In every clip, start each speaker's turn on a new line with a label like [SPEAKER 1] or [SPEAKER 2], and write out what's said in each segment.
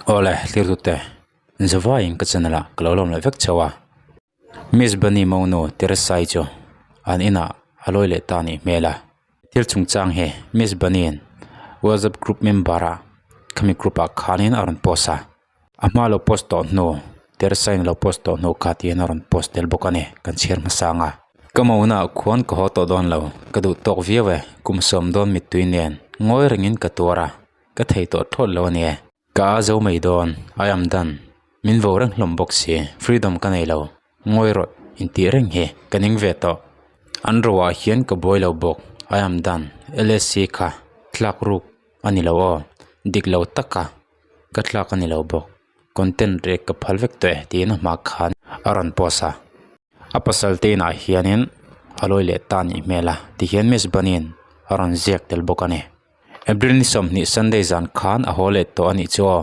[SPEAKER 1] Awle thlir tute zavaiin ka channel ah ka lo lawm leh vek chauh a Miss Bunny Monu Teresai chu an inah a lawi leh ta anih hmel a thil chungchang hi Miss Bunny in WhatsApp group member ah khami group ah khanin a rawn post a a hma lo post tawh hnu Teresai in a lo post tawh hnu kha tiin a rawn post tel bawk a ni kan chhiar hmasa ang a ka mona ah khuan ka haw tawh dawn lo ka duh tawk viau e kum sawm dawn mittui nen ngawi rengin ka tuar a. Ka thei tawh thlawt lo a ni e. Ka a zo mai dawn, I am done. Min vo reng hlawm bawk si, freedom ka nei lo. Ngawi rawh intih reng hi ka ning ve tawh. An ro ah hian ka buai lo bawk, I am done. LSC kha tlak ruk a ni lo aw, dik lo taka ka tlak a ni lo bawk. Content rek ka phal vek tawh e tiin a hma khan a rawn post a. A pasal te inah hianin a lawi leh ta anih hmel a, tihian Miss Bunny-in a rawn ziak tel bawk a ni. April ni 20 Sunday zan khan a haw leh tawh a nih chu aw.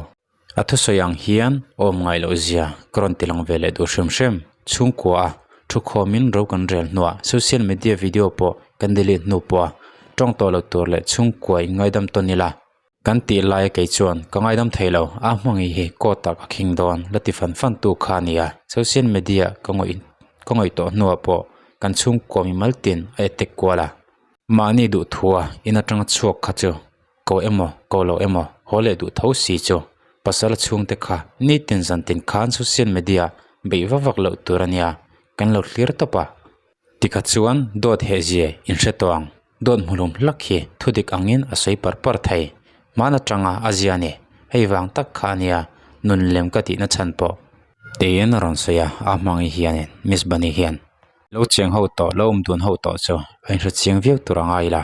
[SPEAKER 1] A thusawi ang hian awm ngai loh zia ka rawn ti lang ve leh duh hrim hrim. Chhungkua a thu khawmin ro kan rel hnuah social media video pawh kan delete hnu pawh a tawng tawh lo tur leh chhungkua in ngaidam tawn ila. Kan tih lai kei chuan ka ngaidam thei lo, a hmangaih hi court ah ka khing dawn la ti fan fan tu kha a ni a. Social media ka ngawih ka ngawih tawh hnuah pawh kan chhungkua mimal tin a attack kual a. Mahni duh thua in atanga chhuak kha chu ko emaw ko lo emaw haw leh duh tho si chu pasal chhungte kha nitin zantin khan social media beih vak vak loh tur a nia kan lo thlir tawp a. Tikha chuan dawt heh zia in hre tawh ang dawt hmuhlum hlak hi thudik angin a sawi par par thei hman atanga a zia a ni hei vang tak kha a nia nun lem ka tihna chhan pawh tiin a rawn sawi a a hmangaih hianin Miss Bunny hian. Lo cheng ho tawh, lo awm dun ho tawh chu a inhre chiang viau tur a ngai la.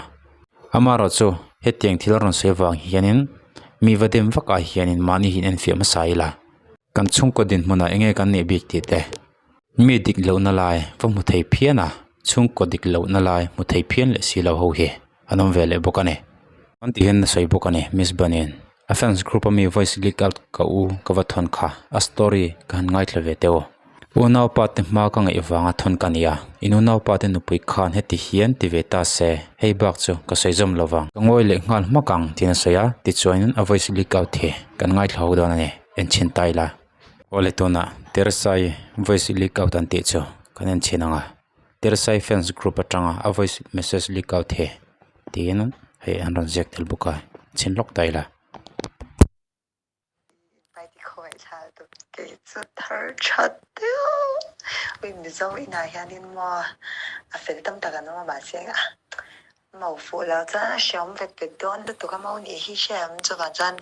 [SPEAKER 1] Amaherawh chu hetiang thil rawn sawi avang hianin mi va dem vak ah hianin mahni hi in enfiah hmasa ila. Kan chhungkaw dinhmunah enge kan nih bik tih te, mi dik lohna lai va hmu thei phian a, chhungkaw dik lohna lai hmu thei phian leh si lo ho hi an awm ve leh bawk a ni. An ti hian a sawi bawk a ni, Miss Bunny-in a fans group a mi voice leak out ka u ka va thawn kha a story ka han ngaithla ve teuh. Unaupa te hma ka ngaih vanga thawn ka ni a, in unaupa te nupui khan heti hian ti ve ta se, hei bak chu ka sawi zawm lo vang. Ka ngawi leh nghal hmak ang tiin a sawi a, tichuanin a voice leak out hi kan ngaithla ho dawn a ni, enchhin ta ila. Awle tunah Teresai voice leak out an tih chu kan enchhin ang a. Teresai fans group atanga a voice message leak out hi tiin hei an rawn ziak tel bawk a chhin lawk ta ila.
[SPEAKER 2] Kei chu thar tha deuh ui Mizo inah hianin maw a fel tam tak an awm a mahse mo fuh lo chuan a hreawm vet vet dawn lutuk a mo nih hi hriat ang chuvang chuan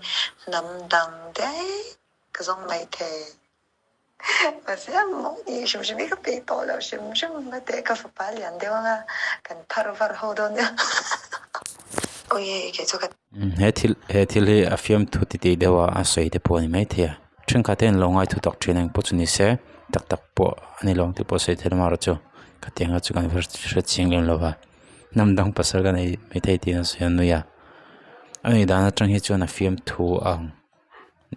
[SPEAKER 2] hnam dang daih ka zawng maithei. Mahse a mawng ni hrim hrim hi ka peih tawh lo hrim hrim a teh ka fapa lian deuh anga kan phar var ho dawn nia ui hei kei chu ka
[SPEAKER 1] He thil he thil hi a fiamthu ti tih deuh a a sawi te pawh a ni maithei a thenkhat hian lo ngaithu tak thin ang pawh chu ni se tak tak pawh a ni lo ang tih pawh a sawi theih lamah erawh chu khatiang chu kan hre chiang lem lo va hnam dang pasal ka nei maithei tiin a sawi a nui a a nih dan atang hi chuan a fiamthu ang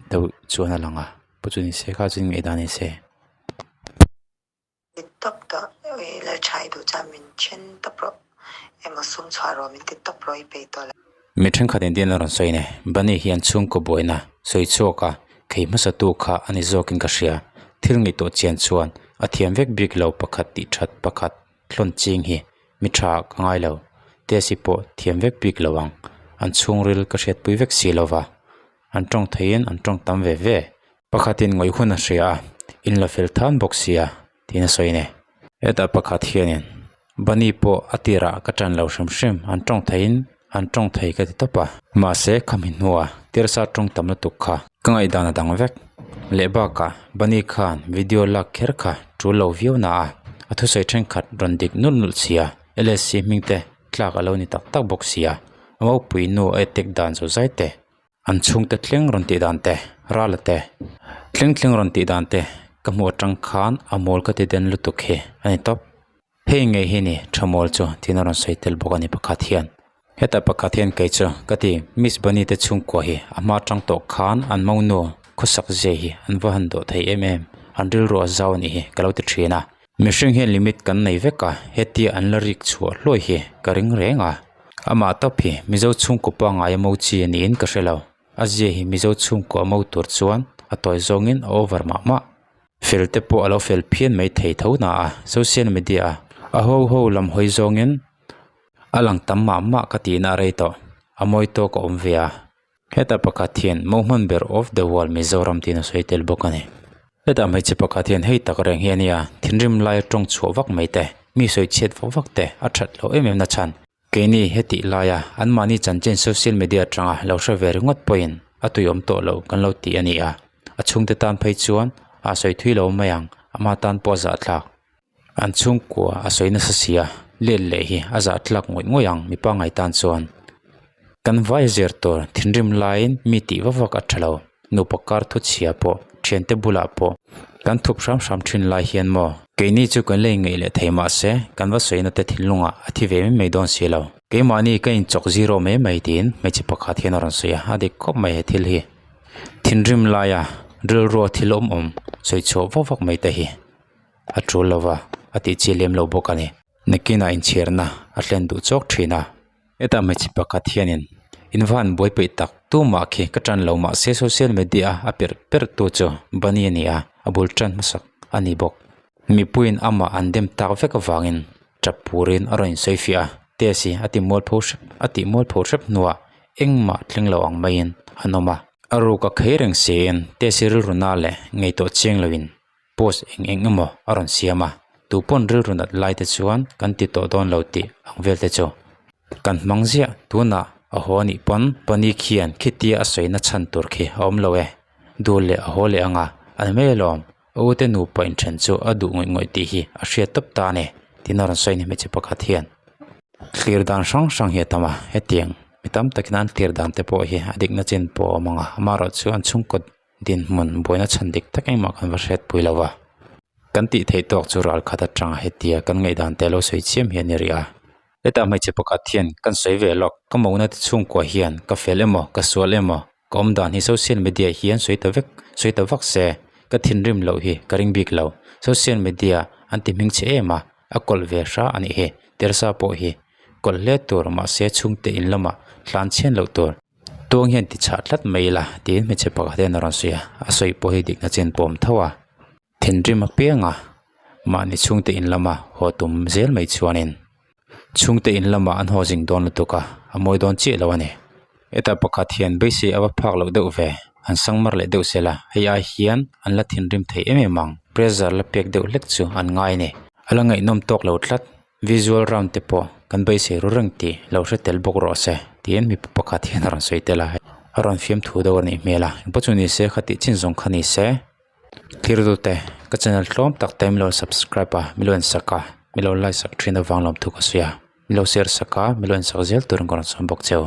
[SPEAKER 1] deuh chuan a lang a. Pu chu ni se kha chuan ngaihdan ni se.
[SPEAKER 2] Ti tawp tawh i la tha i duh chuan min then tawp rawh emaw sum chhuah rawh min ti tawp rawh i peih tawh lo.
[SPEAKER 1] Mi thenkhat in tin a rawn sawi ne. Bunny hian chhungkaw buaina sawi chhuak a, khei hmasa tu kha a ni zawkin ka hria. Thil ngaihtuah chian chuan a thiam vek bik lo pakhat tih that pakhat thlawn ching hi mi tha ka ngai lo. Tesi pawh thiam vek bik lo ang. An chhungril ka hriatpui vek si lova. An tawng theiin an tawng tam ve ve. Pakhatin ngawih hun a hria a, in la fel than bawk sia tiin a sawi a ni. Hetah pakhat hianin Bunny pawh a tirah ka tan lo hrim hrim, an tawng theiin an tawng thei ka ti tawp a. Mahse khami hnua tirsa tawng tam lutuk kha ka ngaihdan a dang vek. Leh bakah Bunny khan video lak kher kha tul lo viau na a, a thusawi thenkhat rawn dik nulh nulh sia, LSC hming te tlak a lo ni tak tak bawk sia, a mopui nu a attack dan zo zai te. An chhungte thleng rawn tih dan te, rala te, thleng thleng rawn tih dan te ka hmuh atang khan a mawl ka ti den lutuk hi a ni tawp. Hei ngei hi ni tha mawl chu tiin a rawn sawi tel bawk a ni pakhat hian. Hetah pakhat hian kei chu ka ti Miss Bunny te chhungkua hi a hma atang tawh khan an monu khawsak zia hi an va han dawh thei em em, an rilru a zau a nih hi ka lo ti thin a. Mihring hian limit kan nei vek a, hetia an la rik chhuah hluai hi ka ring reng a. Amah tawp hi Mizo chhungkaw pangngai a mo chi a niin ka hre lo. A zia hi Mizo chhungkaw a mo tur chuan a tawi zawngin a over mah mah. Fel te pawh a lo fel phian mai thei tho na a, social media a a ho ho lam hawi zawngin a lang tam mah mah ka tihna a rei tawh. A mawi tawk a awm ve a. Hetah pakhat hian mo hman ber of the world Mizoram tiin a sawi tel bawk a ni. Hetah hmeichhe pakhat hian hei tak reng hi a nia, thinrim laia tawng chhuah vak mai te, mi sawi chhiat vak vak te a that loh em em na chhan. Keini hetih laia anmahni chanchin social media atanga lo hre ve ringawt pawhin a tuiawm tawh loh kan lo ti a ni a, a chhungte tan phei chuan a sawi thui lo mai ang, ama tan pawh a zahthlak. An chhungkua a sawi nasa si a, let leh hi a zah tlak ngawih ngawih ang mi pangngai tan chuan. Kan vai zir tur thinrim laiin mi tih vak vak a tha lo, nupa kar thu chhia pawh thiante bulah pawh kan thup hram hram thin lai hian maw. Keini chu kan la ingaih leh thei mahse kan va sawina te thinlungah a thi ve mai mai dawn si lo. Keimahni ka inchawk zero mai mai tiin hmeichhe pakhat hian a rawn sawi a, a dik khawp mai he thil hi. Thinrim laia rilrua thil awm awm sawi chhuah vak vak mai te hi. A tul lova, a tih chi lem lo bawk a ni. Nakinah inchhirna a thlen duh chawk thin a. Hetah hmeichhe pakhat hianin in va han buai peih tak tumah khi ka tan lo mahse social media a perh perh tu chu Bunny a ni a, a bul tan hmasak a ni bawk. Mipuiin amah an dem tak vek avangin tap purin a rawn insawi fiah a, test hi a ti mualpho hrep a tih mualpho hrep hnuah engmah thleng lo ang maiin an awm a. A ruk a khei reng siin test hi rilru na leh ngaihtuah chiang loin Post eng eng emaw a rawn siam a, tu pawn rilru nat lai te chuan kan ti tawh dawn lo tih ang vel te chu kan hmang ziah. Tunah a haw anih pawn Pani khian khitia a sawina chhan tur khi a awm lo e, duh leh a haw leh anga an mai alawm, a ute nupa inthen chu a duh ngawih ngawih tih hi a hriat tawp ta a ni tiin a rawn sawi a ni hmeichhe pakhat hian. Thlir dan hrang hrang hi a tam a, hetiang mi tam takin an thlir dan te pawh hi a dikna chin pawh a awm ang a, amaherawhchu chu an chhungkaw Dinhmun buaina chhan dik tak engmah kan va hriatpui lo va, kan tih theih tawk chu ral khat atanga hetia kan ngaihdan te lo sawi chiam hi a ni rih a. Hetah hmeichhe pakhat hian kan sawi ve lawk, ka mona te chhungkua hian ka fel emaw ka sual emaw ka awm dan hi social media hian sawi ta vek sawi ta vak se ka thinrim loh hi ka ring bik lo, social media an ti hming che em a, a kawlh ve hra a nih hi, tersa pawh hi kawlh hle tur mahse chhungte in lamah tlan chhian loh tur. Tuang hian ti chhah tlat mai ila tiin hmeichhe pakhat hian a rawn sawi a, a sawi pawh hi dikna chin pawm tho a, thinrim apianga mahni chhungte in lama haw tum zel mai chuanin chhungte in lamah an haw zing dawn lutuk a, a mawi dawn chiah lo a ni. Hetah pakhat hian beisei a va phak loh deuh ve, an sang mar leh deuh sela, hei ai hian an la thinrim thei em em ang, pressure la pek deuh hlek chu an ngai a ni. A la ngaihnawm tawk lo tlat. Visual round te pawh kan beisei ru reng tih lo hre tel bawk rawh se tiin mipa pakhat hian a rawn sawi tel a, a rawn fiamthu deuh a nih hmel a, engpawh chu ni se khatih chin zawng kha ni se thlir te ka channel tlawm tak te min lo subscribe a min lo en sak a min lo like sak thin avang lawmthu ka sawi a min lo share sak a min lo en sak zel turin ka rawn sawm bawk cheu.